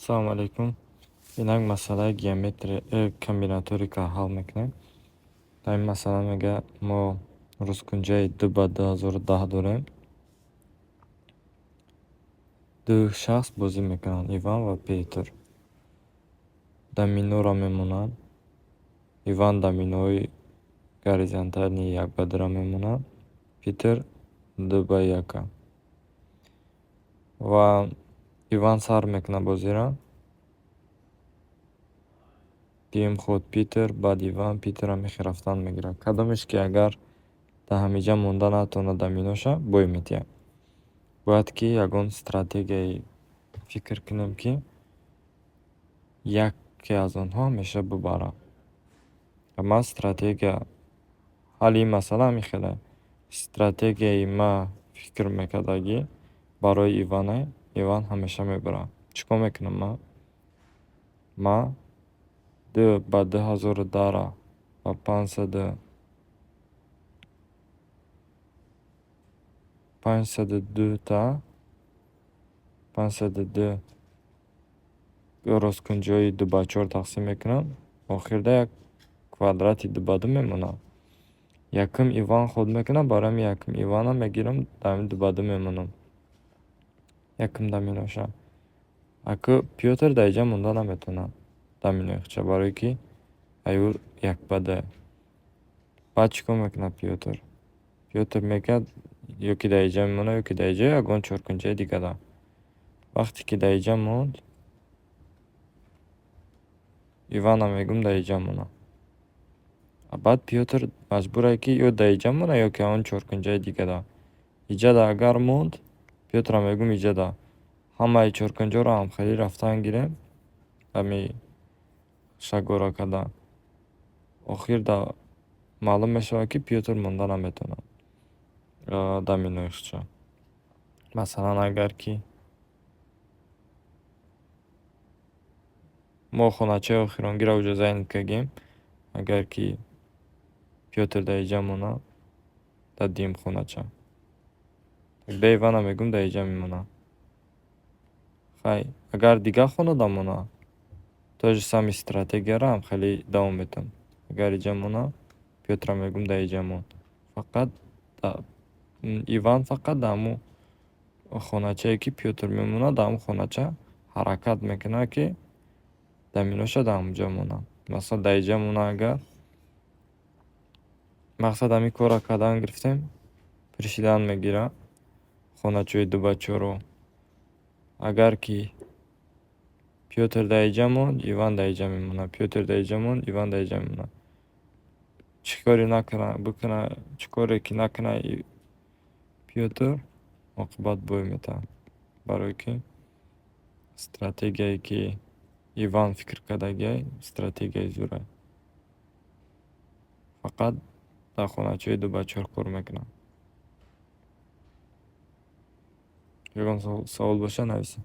Салому алейкум. Инак масъалаи геометрия, комбинаторика ҳал мекунем. Дар ин масъала мегӯяд, мо росткунҷаи 2 ба 2010 дорем. Ду шахс бозӣ мекунанд, Иван ва Петр. Доминора мемонанд. Иван доминои горизонтальный 1 ба 2-ра мемонад, Питер 2 ба 1-а. Ва Иван сар мекунад бозиро. Дуюм ход Питер, баъд Иван, Питерам мехе рафтан мегирад. Кадомеш ки агар дар ҳамиҷа монда натавонад доминоша, бой метиҳад. Бояд ки ягон стратегияе фикр кунем, ки яке аз онҳо ҳамеша бибарад. Ва ман стратегия ҳалли ин масъала ҳамин хеле. Стратегияи ма фикр мекардагӣ барои Иване, Иван ҳамеша мебарад. Чӣ кор мекунам ман? Ман 2 ба 2010-ра ба 502 та 502 росткунҷои 2 ба 4 тақсим мекунам. Охирда як квадрати 2 ба 2 мемонад. Якум Иван ход мекунам, барои ҳамин якум Ивана мегирам, дар ҳамин 2 ба 2 мемонам. Якум доминоша. Аку Пётр дар инҷа монда наметавонад доминои худша, барое ки аю 1 ба 2. Баъд чӣ кор мекунад Пётр? Пётр мегӯяд, ё ки дар инҷа мемонад, ё ки дар инҷа, ягон чоркунҷаи дигара. Вақте ки дар инҷа монд, Ивана мегӯм дар инҷа монад. Баъд Пётр маҷбур ки ё дар инҷа монад, ё ки он чоркунҷаи дигара. Иҷада агар монд, Пётрам мегӯм иҷада. Ҳамаи чоркунҷоро ҳамхелӣ рафтан гирем, ҳами шагора карда. Охир маълум мешавад, ки Пётр монда наметавонад доминои худша. Масалан, агар ки мо хоначаи охиронгиро уҷо занят кардем, агар ки Пётр дар инҷа монад, дар дуюм хонача. Тогда Ивана мегӯм дар инҷа мемонад. Хай, агар дигар хонада монад, то же самый стратегияро ҳамхелӣ давом медиҳам. Агар инҷа монад, Пётрам мегӯм дар инҷа мон. Фақат Иван фақат дар ҳамун хоначае ки Пётр мемонад, дар ҳамун хонача ҳаракат мекунад, ки доминоша дар ҳамунҷа монад. Масалан, дар инҷа монад агар, мақсад ҳамин корро кардан гирифтем, пурсидан мегирад хоначаҳои 2 ба 4-ро. Агар ки Пётр дар инҷа монд, Иван дар инҷа мемонад. Пётр дар инҷа монд, Иван дар инҷа мемонад. Чӣ коре накунад, бикунад, чӣ коре ки накунад Пётр, оқибат бой метавад. Барое ки стратегияе ки Иван фикр кардагиай, стратегияи зӯрай. Фақат дар хоначаҳои 2 ба 4 кор мекунад. Ягон савол бошад, нависед.